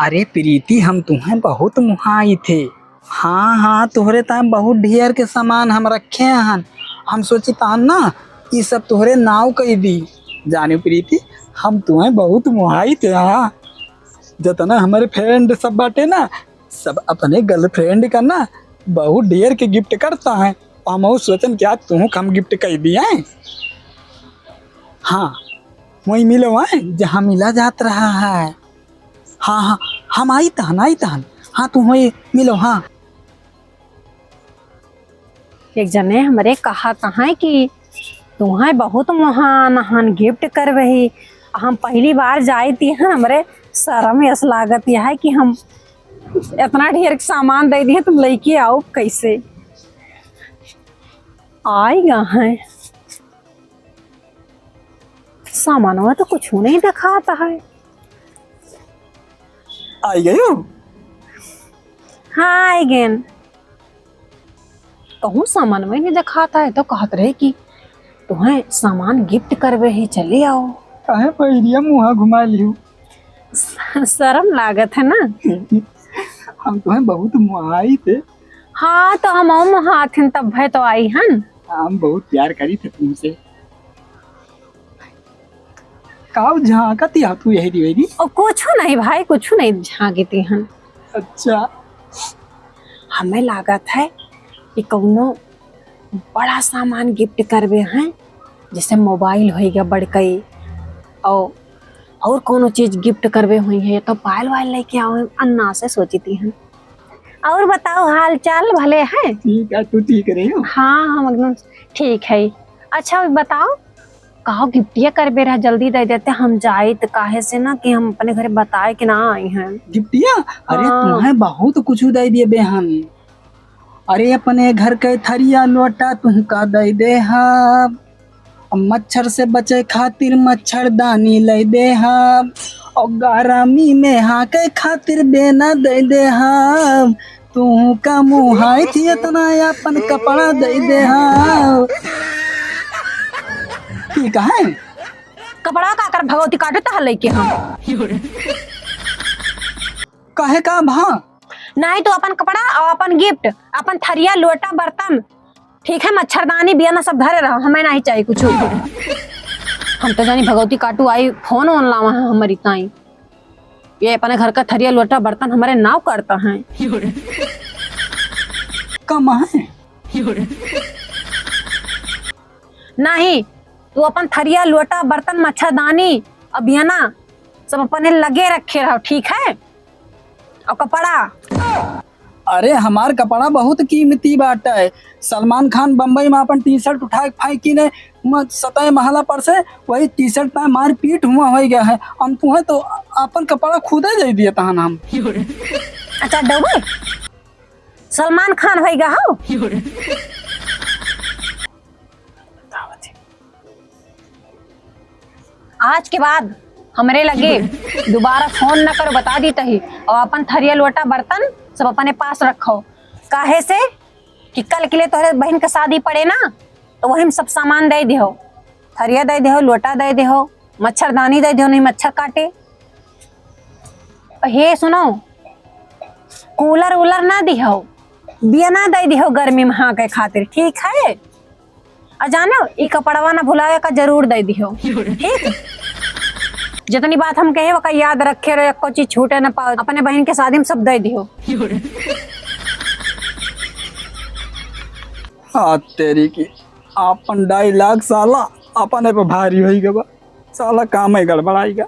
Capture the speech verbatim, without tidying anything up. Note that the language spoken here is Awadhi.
अरे प्रीति, हम तुहैं बहुत मुहाइत है। हाँ, हाँ, तोहरे ताईं बहुत ढेर के सामान हम रखे हन। हम सोचित हन ना, ई सब तोहरे नाव कइ दी। जानिउ प्रीति, हम तुहैं बहुत मुहाइत है। हाँ, जतना हमरे friend सब बाटे ना, सब अपने girlfriend का ना बहुत ढेर के gift करत हैं। हमहू सोचन कि आज तुहूँ का हम gift कइ दिए। हाँ, वहीं मिलो हैं, जहाँ मिला जात रहा है। हाँ, हाँ, हम आइत हन, आइत हन। हाँ, तुहूँ मिलो, हाँ। एक जने हमरे कहत हैं कि तुहैं बहुत मुहान हन, gift करबही। हम पहली बार जाइत हन, हमरे सरम यस लागत है कि हम एतना ढेर के सामान दइ दिहे, तुम लइके आउब कइसे? आइ गा हैं। सामानवा तो कुछू नहीं देखात है। आइ गयो? हाँ, आइ गेन। कहूँ सामानवा नहीं देखात है, तो कहत रहे कि तुहैं सामान gift करबही, चले आओ। काहे बहिरिया मुँहा घुमा लिहू? सरम लागत है ना? हम तुहैं बहुत मुहाइत है। हाँ, तो हमहू मुहात हन, तब्बे तो आई हन। हम बहुत प्यार करित है तुमसे। काउ झाँकत या तू यही दिवेरी? ओ, कुछू नहीं भाई, कुछू नहीं झाँकत हन। अच्छा। हमें लागत है कि कउनो बड़ा सामान gift करबे हैं, जैसे mobile होइगा बड़कई, और, और कउनो चीज gift करबे होइहैं, या तो पायल वायल लइके आवे, अन्ना से सोचित हन। और बताओ, हाल चाल भले है? ठीक है, तू ठीक रही हो? हाँ, हम एकदम ठीक है। अच्छा, बताओ, काउ गिफ्टिया करबे रहा, जल्दी दइ देते, हम जाइत, काहे से ना कि हम अपने घरे बताए के ना आई हैं। गिफ्टिया? अरे, हाँ। तुहैं बहुत कुछू दइ दिए बेहन। अरे, अपने घर के थरिया लोटा तुहका दइ देहब, मच्छर से बचे खातिर मच्छरदानी लइ देहब, और गरमी में हाँके खातिर बेना दइ देहब। तुहका मुहाइत ही एतना, आपन कपड़ा दइ देहब। ठीक है। कपड़ा का कर भगवती काटत है लइके हम। काहे का भा? नहीं तो अपन कपड़ा और अपन gift, अपन थरिया, लोटा, बर्तन, ठीक है, मच्छरदानी, बियना सब धरे रहो, हमें नहीं चाहिए कुछ। हम तो जानी भगवती काटू आई, phone on लावा है हमरी ताई। ये अपने घर का थरिया, लोटा, बर्तन हमरे नाव करत हैं। कम है। नहीं, तू अपन थरिया, लोटा, बर्तन, मच्छरदानी, अबियना सब अपने लगे रखे रहो, ठीक है? और कपड़ा? अरे, हमार कपड़ा बहुत कीमती बाटे। सलमान खान बम्बई में अपन T-shirt उठा के फेंकी ने, म-, सतह महला पर से, वही T-shirt पे मारपीट हुआ होइ गया है। हम तुहैं तो अपन कपड़ा खुदे दइ दिए तहन हम। अच्छा, डौबे? सलमान खान होइ गया हो? आज के बाद हमरे लगे दोबारा phone न करो, बता दी तही। और अपन थरिया, लोटा, बर्तन सब अपने पास रखो, काहे से कि कल के लिए तोहरे बहिन का शादी पड़े ना, तो वही में सब सामान दइ दिहो, थरिया दइ दिहो, लोटा दइ दिहो, मच्छरदानी दइ दिहो, नहीं मच्छर काटे। हे सुनो, cooler वूलर ना दिहो, बियना दइ दिहो गर्मी में हाँके खातिर, ठीक है? और जानो, ई कपड़वा ना भुलावे का, जरूर दइ दिहो, ठीक? जितनी बात हम कहे, ओका याद रखे रहो, एको चीज छूटे ना पाओ, अपने बहिन के शादी में सब दइ दिहो। हाँ, तेरी की, आपन dialogue साला अपने पे भारी होइ गवा। साला काम ही गड़बड़ाइगा।